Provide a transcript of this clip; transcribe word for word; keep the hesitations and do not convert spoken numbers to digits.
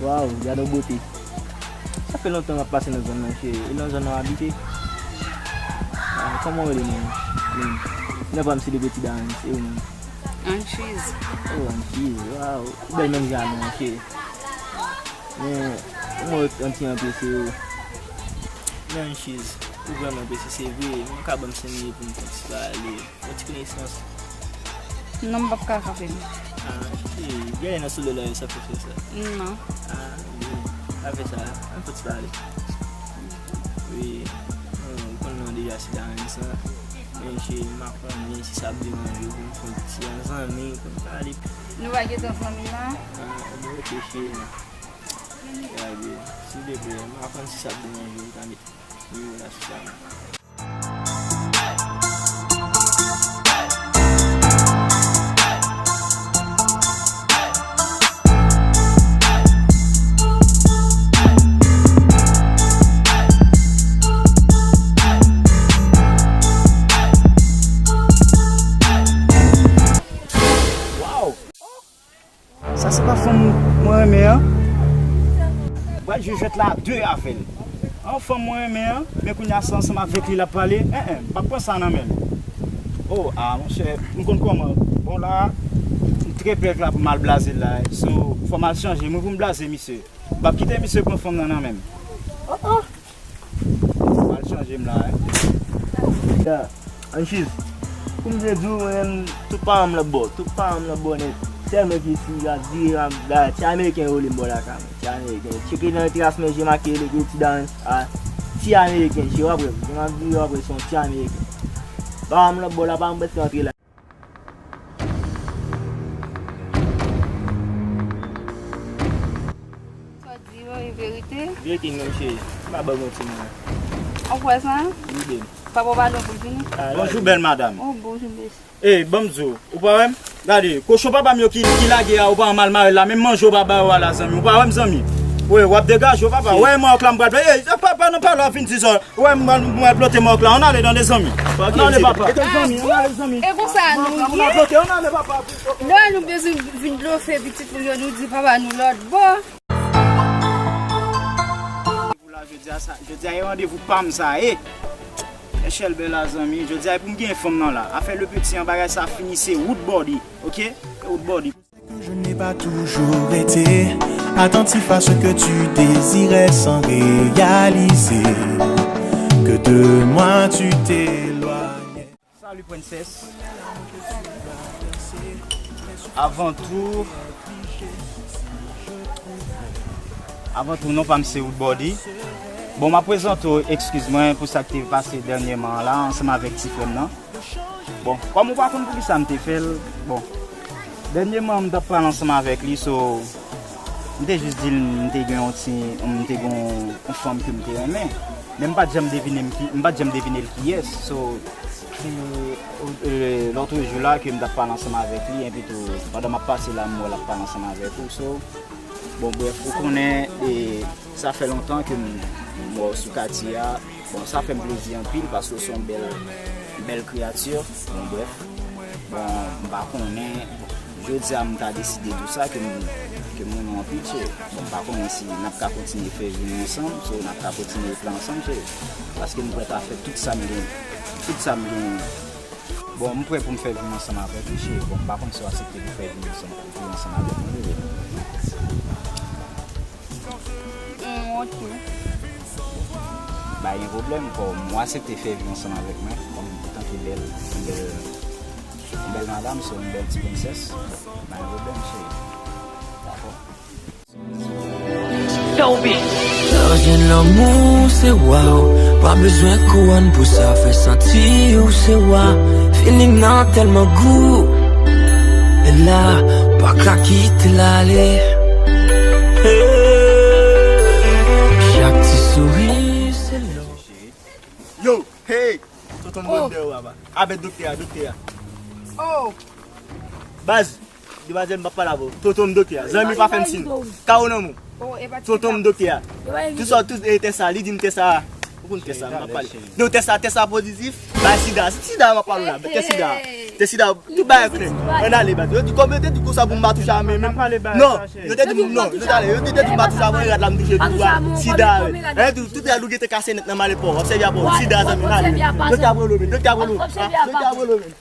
Waw, gade yon bote. Sa fè lontan m ap pase nan zòn nan, cheri. E nan zòn nan w abite? Ah, kòman w rele, menm? Menm. Non pa m se le Petit Darren, se ou menm? Anchiz. Oh, Anchiz, waw. Ou bèl menm jan a mwen, cheri. Men, ou mwen yon ti anprese, wi. Men Anchiz, ou vrèman anprese, se vre. Men w ka ban m senk minit pou m fè yon ti pale. Yon ti konesans. Non, m p ap ka frape m. Ah, e, genlè nan solèy la, sa pou fè sa. Non. Ah, wi. Pa fè sa, ann fè ti pale. Wi, ou konn non deja se Darren sa. Men cheri, m pa konnen si sa ap deranje w pou m fè yon ti an zanmi, pou n pale. Nou pa gentan zanmi la? Ah, bon, ok, cheri. Gade, silvouplè, m pa konn si sa ap deranje w, ou ka met nimewo w la sou sa mwen. Waw! Sa se pa fanm mwen renmen an? Pral jwe jwèt la a de avè l. An fanm mwen renmen an, men kounye a se ansanm avèk li l ap pale. En, en, m p ap pran sa nan men l. Oh, ah, monchè, m konn kòman. Bon, la, m trè pè la pou m al blaze l la. So, fò m al chanje mwen pou m blaze misye. M p ap kite misye pran fanm nan nan men m. Oh, oh. Mal chanje m la, wi. Ya, Anchiz, pou m te di w, mwen menm, tout paran m lòt bò, tout paran m lòt bò nèt. Sèlman ki si y ap vire, y ap, la, ti Ameriken yo rele m bò lakay mwen, ti Ameriken. Tcheke nan tras mwen, je make le Petit Darren, a, ti Ameriken, cheri, w ap wè, jan m ap vire, w ap wè, se yon ti Ameriken. Paran m lòt bò la, pa m prèske antre la. Sa w di yo e verite? Verite menm, cheri. M pa ban w manti non. Ou kwè sa? Wi, baby. Papa w pa lwen pou l vini? Ah, bonjou, bèl madanm. Oh, bonjou, mesye. Ey, ban m di w, ou pa wè m? Gade, kochon papa m yo ki, ki lage a, ou pa wè m al mare l la, menm manje w pa ba yo a la, zanmi. Ou pa wè m, zanmi? Wi, w ap degaje w, papa. Wè, mwen ak la m pral fè. Ey, papa nan pale w ap vin di sa. Wè, mwen, mwen blote mòk la, ann ale, tande zanmi. Ann ale, papa. Tande zanmi, ann ale, zanmi. E konsa nou ye? Lè nou bezwen vin blofe pitit nou yo, nou di papa nou lòt bò. Pou la, jodi a, sa, jodi a, e randevou pa m sa ye. Echèl bèl la, zanmi. Jodi a, e pou m gen fanm nan la. Afè le petit an, bagay sa fini, se wout bòdi, oke? Se wout bòdi. Que je n'ai pas toujours été attentif à ce que tu désirais sans réaliser que de moi tu t'éloignais. Salut, princesse. Avan tou, avan tou, non pa m se Woodbody. Bon, m ap prezante w, eskiz mwen, pou sa k te pase dènyèman an la, ansanm avèk ti frè m nan. Bon, kòm ou pa konn poukisa m te fè l, bon, dènyèman m t ap pale ansanm avèk li, so, m te jis di l m te gen yon ti, m te gen yon, yon fanm ke m te renmen. Men m pa t janm devine m ki, m pa t janm devine l kiyès. So, se, e, lòt jou la ke m t ap pale ansanm avèk li, enpi tou, pandan m ap pase la, m wè l ap pale ansanm avèk ou. So, bon, brèf, ou konnen, e, sa fè lontan ke m, m wè w sou katye a. Bon, sa fè m plezi anpil paske w se yon bèl, bèl kreyati. Bon, brèf. Bon, m pa konnen, jodi a m ta deside di w sa ke m, ke m renmen w anpil, cheri. Bon, m pa konnen si n ap ka kontinye fè vi nou ansanm, so n ap ka kontinye rete ansanm, cheri. Paske m prèt a fè tout sa m gen, tout sa m gen. Bon, m prè pou m fè vi m ansanm avèk ou, cheri. Bon, m pa konn si w aksepte pou fè vi m ansanm, vi ansanm avèk mwen, bebe. Mm, ok. Pa gen pwoblèm, kòm ou aksepte fè vi ansanm avèk mwen, kòm tanke bèl, yon bèl, yon bèl madanm, se yon bèl ti prensès. Pa gen pwoblèm, cheri. Dakò. Lè w jwenn lanmou, se waw. Pa bezwen kouwòn pou sa fè santi w se wa. Feeling nan tèlman gou. E la, pa ka kite l ale. Hey. Chak ti souri, se lò. Yo, hey, tonton m ret dèyè w, papa. Avèk doktè a, doktè a. Oh. Baz, demwazèl, m p ap pale avè w. Tonton m doktè a. Zanmi pa fè m siy. Kawo nan men w. Tonton m doktè a. Tout sa, tout, e, tès sa, li di m tès sa. Ou konn tès sa, m p ap pale. Non, tès sa, tès sa pozitif. Bay sida. Se sida m ap pale w la, tès sida. Se sida, tout bagay klè. Ann ale, bat. Yo di, kòm yo te di konsa pou m pa touche a men menm. Non, yo te di m non. Yo te ale, yo te di m pa touche a men, rad la m touche tou a. Sida, wi. Tout rad ou gentan kase nèt nan malèt pa w. W ap sèvi a pa w. Sida, zanmi, ann ale. Doktè ap rele w, men. Doktè ap rele w. Doktè ap rele w, men.